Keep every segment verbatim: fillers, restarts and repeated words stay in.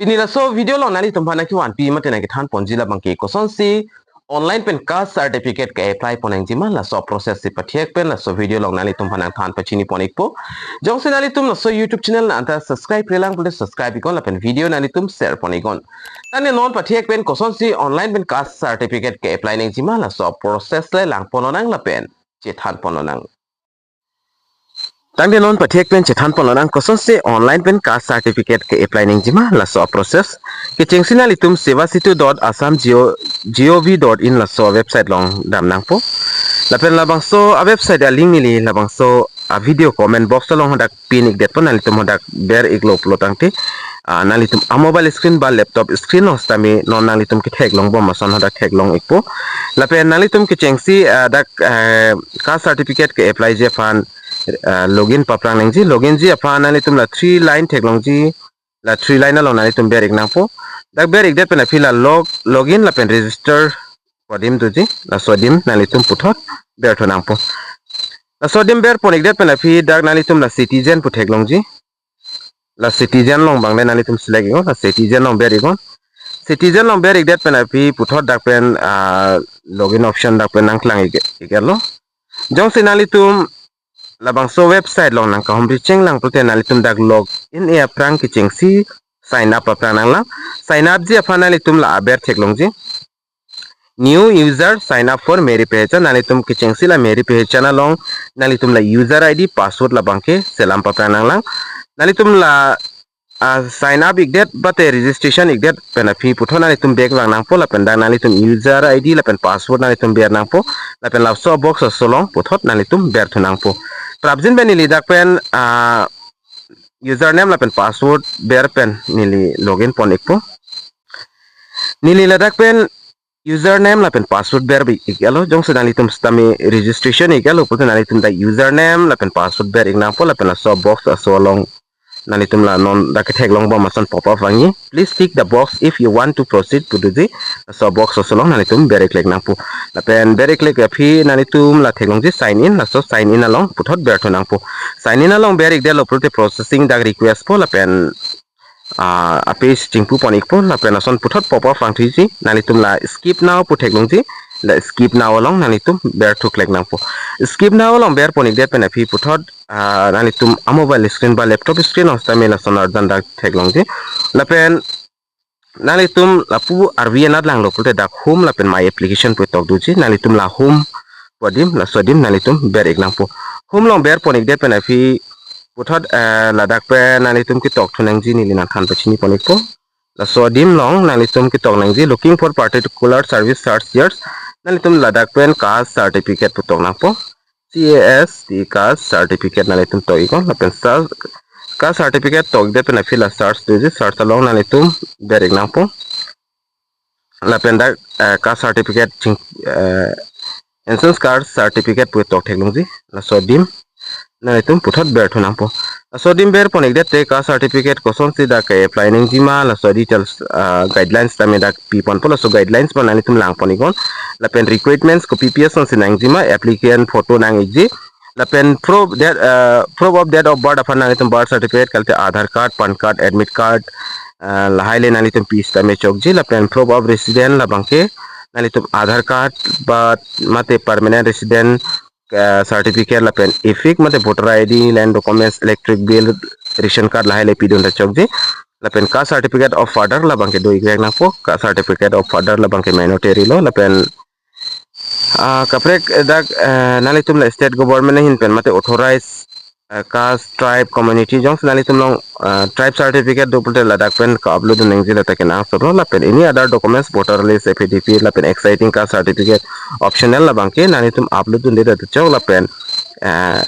Pini laso video along nanglitum aphan nangkevanpi mate nangkethan ponji labang ke kosonsi online pen caste certificate ke-apply pon nangjima laso process si pathek pen laso video along nanglitum aphan nangthan pachini pon ikpo. Jongsi nanglitum laso YouTube channel nang anta subscribe-relang pulote subscribe iknon lapen video nanglitum share pon iknon. Tangte non pathek pen kosonsi online pen caste certificate ke-apply nangjima laso process le lang pon lonang lapen chethan pon lonang. Tangte non pathek pen chethan pon lonang kosonsi online pen caste certificate ke-apply nangjima laso a-process. Kechengsi nanglitum sevasetu dot assam gov dot in laso website along dam nangpo. Lapen labangso a-website a-link neli labangso a-video comment box along hadak pin ikdetpo, nanglitum hadak ber iklo pulo tangte, ah, nanglitum a-mobile screen ba laptop screen along sitame non nanglitum ketheklongbom ason hadak theklong ikpo. Lapen nanglitum kechengsi, ah, dak, eh, caste certificate ke-applyji aphan, ah, login paprang nangji. Loginji aphan nanglitum la three line theklongji, la three line along nanglitum ber ik nangpo. Dak ber ikdet pen aphi la log, login lapen register pu adim doji, laso adim nanglitum puthot berthu nangpo. Laso adim ber pon ikdet pen aphi dak nanglitum la citizen pu theklongji. La citizen along abang le nanglitum select iknon, la citizen along ber iknon. Citizen along ber ikdet pen aphi puthot dak pen, ah, login option dak pen nangklang ik, iklo. Jongsi nanglitum labangso website along nangkahumri chenglang pulote nanglitum dak login e aphrang kechengsi sign up aphrang nanglang. Sign upji aphan nanglitum la aber theklongji. New user sign up for Meri Pehchan, nanglitum kechengsi la Meri Pehchan along nanglitum la user I D, password labang ke selam paprang nanglang. Nanglitum la, ah, sign up ikdet mate registration ikdet pen aphi puthot nanglitum back vang nangpo lapen dak nanglitum user I D lapen password nanglitum ber nangpo lapen laso box aso along puthot nanglitum berthu nangpo. Prapjin pen neli dak pen, ah, username lapen password ber pen neli login pon ikpo. Neli ladak pen username lapen password ber bi iklo. Jongsi nanglitum sitame registration iklo pulote nanglitum dak username lapen password ber ik nangpo lapen laso box aso along nanglitum la non dak ketheklongbom ason pop up vangji. Please tick the box if you want to proceed pu doji. Laso box aso along nanglitum ber iklek nangpo. Lapen ber iklek aphi nanglitum la theklongji sign in, laso sign in along puthot berthu nangpo. Sign in along ber ikdetlo pulote processing dak request po lapen, ah, a-page chingpu pon ikpo lapen lason puthot pop up vangthuji, nanglitum la skip now pu theklongji, la skip now along nanglitum berthu klek nangpo. Skip now along ber pon ikdet pen aphi puthot, ah, nanglitum a-mobile screen ba laptop screen along sitame lason arjan dak theklongji. Lapen nanglitum lapu arvi anat langlo pulote dak home lapen my application pu tok doji, nanglitum la home pu adim, laso adim nanglitum ber ik nangpo. Home along ber pon ikdet pen aphi puthot, eh, ladak pen nanglitum ketokthu nangji, neli nangthan pachini pon ikpo. Laso adim along nanglitum ketok nangji, looking for particular service, search here. Nanglitum ladak pen caste certificate pu tok nangpo. C A S T caste certificate nanglitum tok iknon lapen search, caste certificate tok ikdet pen aphi la search doji, search along nanglitum ber ik nangpo. Lapen dak, eh, caste certificate ching, eh, insurance card certificate pu tok theklongji, laso adim nanglitum puthot berthu nangpo. Laso adim ber pon ikdet te caste certificate kosonsi dak ke-apply nangjima, laso details, ah, guidelines tame dak pi ponpo, laso guidelines pen nanglitum lang pon iknon. Lapen requirements kopi pi asonsi nangjima, applicant photo nang ikji. Lapen proof that, ah, proof of date of birth aphan nanglitum birth certificate kalite Aadhaar card, PAN card, admit card, ah, lahai le nanglitum pi sitame chokji. Lapen proof of resident labang ke nanglitum Aadhaar card ba mate permanent resident, ah, certificate lapen EFIC mate voter I D, land documents, electric bill, ration card lahai le pidun ta chokji. Lapen caste certificate of father labang ke do ikrek nangpo, caste certificate of father labang ke mandatory lo. Lapen, ah, kaprek dak, eh, nanglitum la state government ahin pen mate authorized, eh, caste, tribe, community, jongsi nanglitum along, eh, tribe certificate do pulote ladak pen ka-upload dun nangji, lata kenangsot lo. Lapen any other documents, voter list, affidavit, lapen existing caste certificate optional labang ke nanglitum upload dunde ta chok, lapen, eh,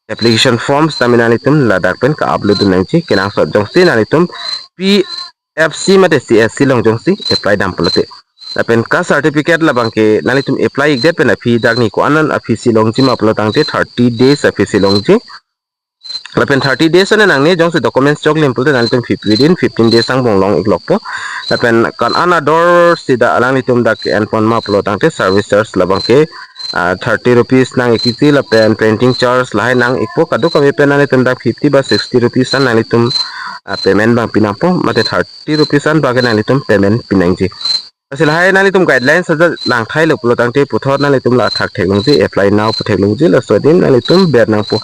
application forms tame nanglitum ladak pen ka-upload dun nangji, kenangsot. Jongsi nanglitum P F C mate C S C along jongsi apply dam pulote. Lapen caste certificate labang ke nanglitum apply ikdet pen aphi dak ni ko-an an aphi si longjima pulo tangte thirty days aphi si longji. Lapen thirty days ane nangne, jongsi documents choklim pulote nanglitum fif-, within fifteen days angbong long iklokpo. Lapen ko-an an ador si dak alanglitum dak ke-en ponma pulo tangte service charge labang ke, ah, thirty rupees nang ikji, lapen printing charge lahai nang ikpo, kadokave pen nanglitum dak fifty ba sixty rupees an nanglitum ah, payment abang pinangpo, mate thirty rupees an abangke nanglitum payment pinangji. Lasi lahai nanglitum guidelines ajat langthailo pulo tangte puthot nanglitum la thak theklongji, apply now pu theklongji, laso adim nanglitum ber nangpo.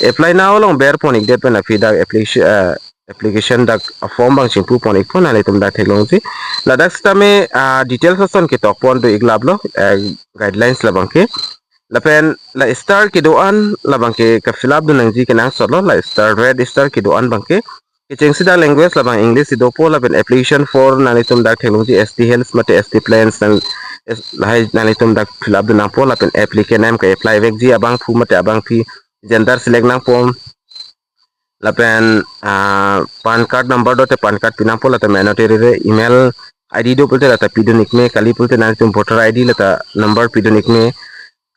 Apply now along berpon ikdet pen aphi dak application, ah, application dak form abang chingpupon ikpo, nanglitum dak theklongji. Ladak sitame, ah, details ason ketokpon do iklaplo, eh, guidelines labangke. Lapen la star kedo-an labangke ka-fill up dun nangji kenangsotlo, la star red star kedo-an abangke. Kechengsi dak language labang English si dopo, lapen application for nanglitum dak theklongji S T health mate S T plans nang, es-, lahai nanglitum dak fill up dun nangpo, lapen applicant name ka-apply vekji abangphu mate abangpi, gender select nangpo. Lapen, ah, PAN card number do te PAN card pinangpo, lapen meno te rere email I D do pulote lata pidun ikme, kali pulote nanglitum voter I D lata number pidun ikme,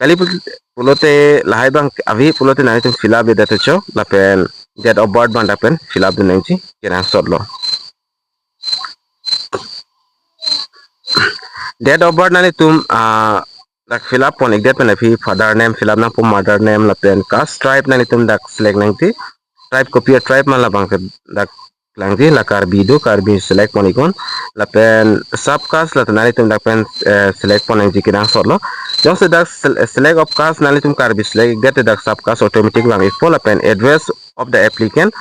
kali pul-, pulote lahai abang ave pulote nanglitum fill up det chok, lapen date of birth abang dak pen fill up dun nangji kenangsotlo. Date of birth nanglitum, ah, dak fill up pon ikdet pen aphi father name fill up nangpo, mother name, lapen caste tribe nanglitum dak select nangji. Tribe kopi a-tribe ma labangke dak klangji, la Karbi do, Karbi select pon iknon. Lapen sub caste lata nanglitum dak pen, eh, select pon nangji kenangsotlo. Jongsi dak sel-, select of caste nanglitum Karbi select ikdet te dak sub caste automatic vang ikpo, lapen address of the applicant.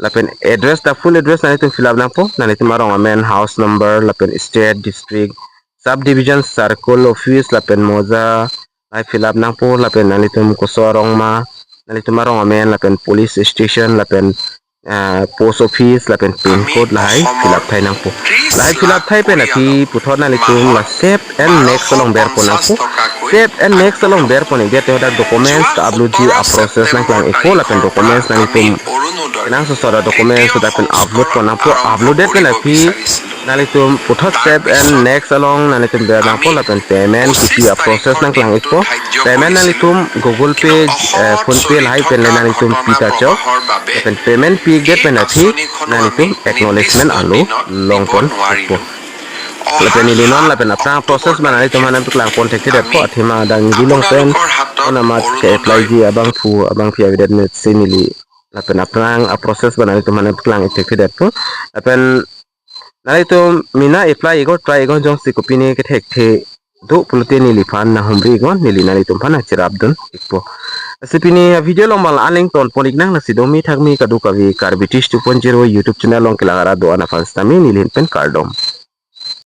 Lapen address dak full address nanglitum fill up nangpo, nanglitum arong amen, house number, lapen state, district, subdivision, circle office, lapen moja, lahai fill up nangpo, lapen nanglitum koso arong ma, nanglitum arong amen, lapen police station, lapen, ah, post office, lapen pin code lahai fill up thai nangpo. Lahai fill up thai pen aphi puthot nanglitum la save and next along berpon nangpo. Save and next along berpon ikdet te dak documents ka-upload ji a-process nangklang ikpo, lapen documents nanglitum kenangsot a-documents dak pen upload pon nangpo, upload det pen aphi nanglitum puthot save and next along nanglitum ber nangpo, lapen payment kipi a-process nangklang ikpo. Payment nanglitum Google Pay, eh, PhonePe lahai pen le nanglitum pi ta chok. Lapen payment pi ikdet pen aphi nanglitum acknowledgement alo longpon ikpo. Lapen neli non lapen aphrang process abang nanglitum aphan nangpaklang pon thekthedetpo, athema dak neli along pen non amat ke-apply ji abangphu abangpi avedet, mate si neli lapen aphrang a-process abang nanglitum aphan nangpaklang ik thekthedetpo. Lapen nanglitum mina apply iknon, try iknon, jongsi kopine kethekthe do pulote neliphan nanghumri iknon, neli nanglitum aphan nangcherap dun ikpo. Lasi pini a-video along abang la-an le ingtonpon iknang, lasi domi thakmi kadokave Karbi Tish two point zero YouTube channel along kelang arat do-an aphan sitame neli ahin pen kardom.